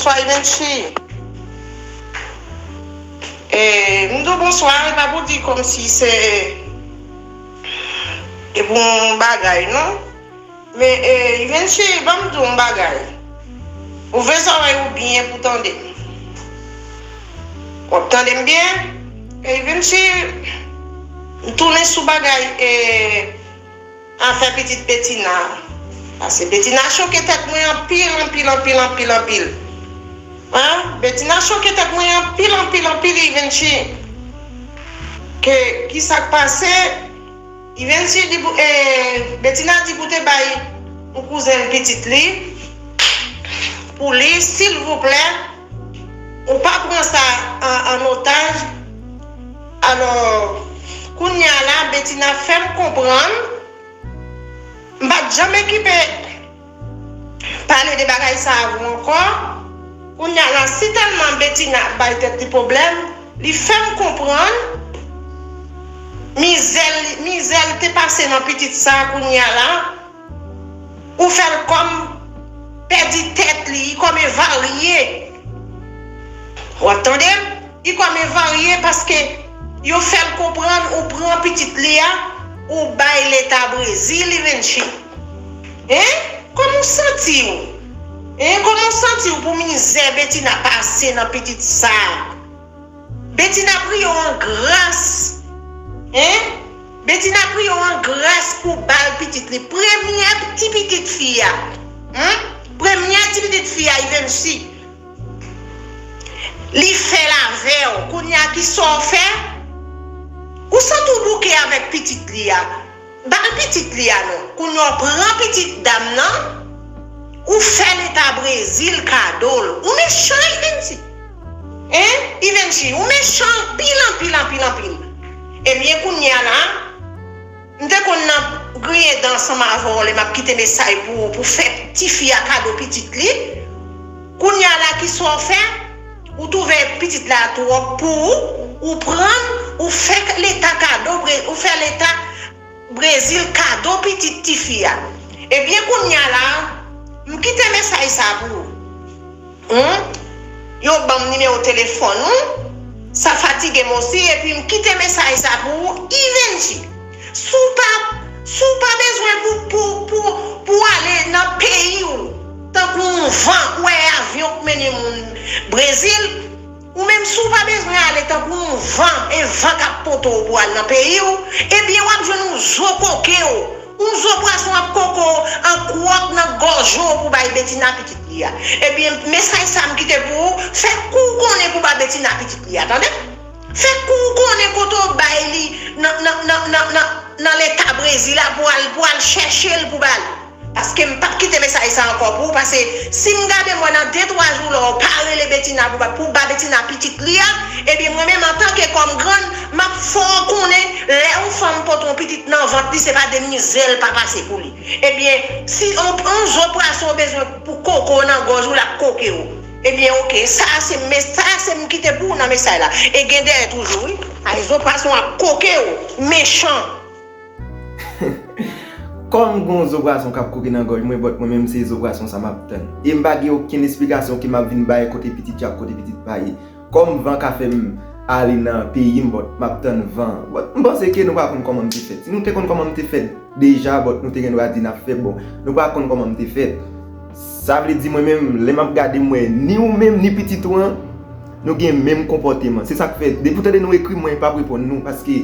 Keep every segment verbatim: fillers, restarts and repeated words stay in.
Bonswa, Ivenchi. E, m di w bonswa, e pa pou di kòmsi se, e pou yon bagay, non. Men, e, Ivenchi, ban m di w yon bagay. Ouvè zòrèy ou byen pou tande m. W ap tande m byen? E, Ivenchi, m tounen sou bagay, e, afè pitit Betina. Paske Betina choke tèt mwen anpil, anpil, anpil, anpil, anpil. Hein? Betina choke tèt mwen anpil, anpil, anpil, Ivenchi. Ke, ki sa k pase? Ivenchi di pou, eh, Betina di pou te bay yon kouzen l pitit li, pou li, silvouplè, ou pa pran sa an, an otaj. Alò, kounye a la, Betina fè m konprann, m pa t janm ekipe pale de bagay sa avè w ankò. Kounye a la, si tèlman Betina ap bay tèt li pwoblèm, li fè m konprann mizè l, mizè l te pase nan pitit sa, kounye a la, ou fè l kòm pèdi tèt li, li kòm evarye. W ap tande m? Li kòm evarye paske yo fè l konprann ou pran pitit li a, ou bay Leta Brezil, Ivenchi. Hein? Kòman w santi w? Hein? Kòman w santi w pou mizè Betina pase nan pitit sa a? Betina priye w an gras. Hein? Betina priye w an gras pou ba l pitit li. Premyè ti pitit fi a. Hein? Premyè ti pitit fi a, Ivenchi. Li fè l avè w. Kounye a ki sa w fè? Ou santi w bouke avèk pitit li a. Ba l pitit li a non. Kounye a w pran pitit dam nan, ou fè Leta Brezil kado l. Ou mechan, Ivenchi. Hein? Ivenchi, ou mechan anpil, anpil, anpil, anpil. Ebyen, kounye a la, m te konn nan griyen dan ansanm avè w lè m ap kite mesaj pou ou, pou fè tifi a kado pitit li. Kounye a la, ki sa w fè? Ou twouve pitit la twòp pou ou, ou pran l, ou fè Leta kado, Bre- ou fè Leta Brezil kado pitit tifi a. Ebyen, kounye a la, m kite mesaj sa pou ou. Hum? Yo ban m nimewo telefòn ou. Sa fatige m osi, epi m kite mesaj sa pou ou, Ivenchi. Si w pa, si w pa bezwen pou, pou, pou, pou ale nan peyi w, tankou yon van, ou wè avyon k mennen moun Brezil, ou menm si w pa bezwen ale tankou yon van, e van k ap pote w pou al nan peyi w, ebyen w ap jwenn yon zo koke w, yon zo pwason ap koke w an kwòk nan gòj ou pou bay Betina pitit li a. Ebyen, mesaj sa m kite pou ou, fè kou w konnen pou ba Betina pitit li a, tande? Fè kou w konnen kote w bay li nan, nan, nan, nan, nan, nan Leta Brezil la pou al, pou al chèche l pou ba li. Paske m p ap kite mesaj sa ankò pou ou, paske si m gade m wè nan de twa jou la w pa rele Betina pou ba, pou ba Betina pitit li a, ebyen mwen menm antanke kòm grann, m ap fè w konnen lè yon fanm pote yon pitit nan vant li, se pa de mizè l pa pase pou li. Ebyen, si on, on zo pwason bezwen pou koke w nan gòj ou, l ap koke w. Ebyen, oke, sa a se mes-, sa a se m kite pou ou nan mesaj la. E gen dèyè toujou, wi. Ay, zo pwason ap koke w, mechan. Kòm gon zo pwason k ap koke nan gòj mwen, but mwen menm se zo pwason sa m ap tann. E m pa gen okenn esplikasyon ke m ap vin bay kote pitit yo ak kote pitit pa ye. Kòm van ka fè m ale nan peyi m, but m ap tann van. But m panse ke nou pa konn kòman m te fèt. Si nou te konn kòman m te fèt deja, but nou te gen dwa di n ap fè bon. Nou pa konn kòman m te fèt. Sa vle di mwen menm, lè m ap gade m wè ni ou menm, ni pitit ou an, nou gen menm konpòteman. Se sa k fè, depi w tande nou ekri mwen, m p ap reponn nou, paske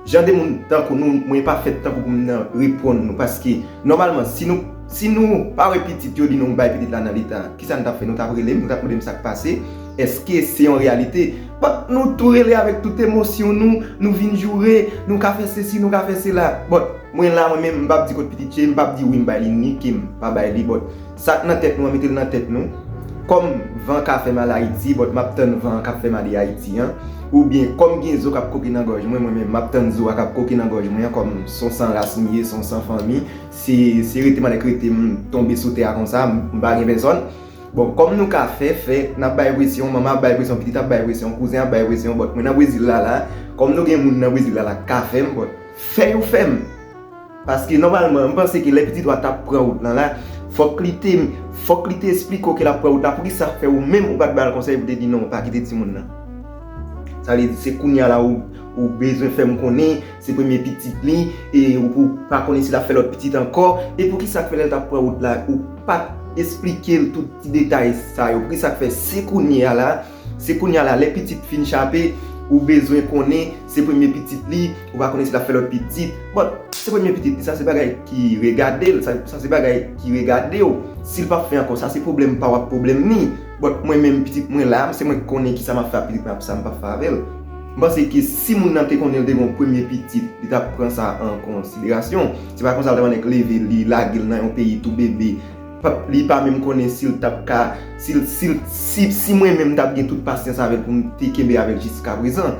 jan de moun tankou nou, mwen pa fèt tankou pou m nan reponn nou, paske nòmalman, si nou, si nou pa wè pitit yo, di nou bay pitit la nan leta, kisa nou t ap fè? Nou t ap rele m, nou t ap mande m sa k pase, èske se yon reyalite? But nou tou rele avèk tout emosyon nou, nou vin joure, nou ka fè sesi, nou ka fè sela. But mwen la, mwen menm, m p ap di kot pitit ye, m p ap di wi m bay li, ni ke m pa bay li, but sa k nan tèt nou an, mete l nan tèt nou. Kòm van ka fè m al Ayiti, but m ap tann van an k ap fè m ale Ayiti an. Oubyen kòm gen zo k ap koke nan gòj mwen, mwen menm m ap tann zo a k ap koke nan gòj mwen an, kòm s on san ras m ye, s on san fanmi. Se, se rete m annik rete m tonbe sou tè a konsa, m, m pa gen pèsòn. Bon, kòm nou ka fè, fè, n ap bay presyon, manman ap bay presyon, pitit ap bay presyon, kouzen ap bay presyon, but mwen nan Brezil la, la, kòm nou gen moun nan Brezil la, la, k ka fè m, but fè yo fè m. Paske nòmalman, m panse ke lè pitit ou a t ap pran wout lan la, Fòk li te, fòk li te esplike w ke l ap pran wout la. Poukisa k fè ou menm ou pa t ba l konsèy pou te di non, pa kite timoun nan? Sa vle di se kounye a la ou, ou bezwen fè m konnen se premye pitit li, e ou pou pa konnen si l ap fè lòt pitit ankò. E poukisa k fè lè l t ap pran wout la, ou pa t esplike l tout ti detay sa yo? Poukisa k fè se kounye a la, se kounye a la, lè pitit fin chape, ou bezwen konnen se premye pitit li, ou pa konnen si l ap fè lòt pitit. Bon, se premye pitit li, sa se bagay ki regade l, sa, sa se bagay ki regade w. Si l p ap fè ankò, sa se pwoblèm pa w ak pwoblèm li. But mwen menm, pitit mwen la, se mwen ki konnen kisa m ap fè ak pitit mwen, sa m p ap fè avè l. M panse ke si moun nan te konnen l te gen yon premye pitit, li t ap pran sa an konsiderasyon. Se pa konsa l t ap annik leve, li lage l nan yon peyi tou bebe. Li pa menm konnen si l t ap ka, si, si, si, si mwen menm m t ap gen tout pasyans avè l pou m te kenbe avè l jiska prezan.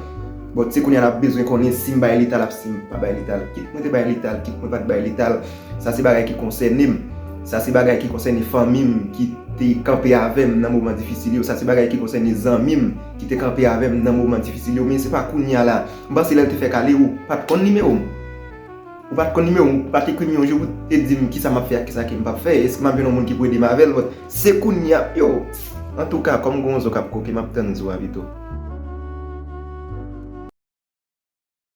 But se kounye a l ap bezwen konnen si m bay leta l ap, si m pa bay leta l. Kit mwen te bay leta l, kit mwen pa t bay leta l, sa se bagay ki konsène m. Sa se bagay ki konsène fanmi m ki te kanpe avè m nan moman difisil yo. Sa se bagay ki konsène zanmi m ki te kanpe avè m nan moman difisil yo. Men se pa kounye a la. M panse lè l te fèk ale, ou pa t konn nimewo m. Ou pa t konn nimewo m, ou pa t ekri m yon jou pou te di m kisa m ap fè ak kisa ke m p ap fè. Èske m ap jwenn yon moun ki pou ede m avè l? But se kounye a, yo. Antouka, kòm gon zo k ap koke, m ap tann zo a pito.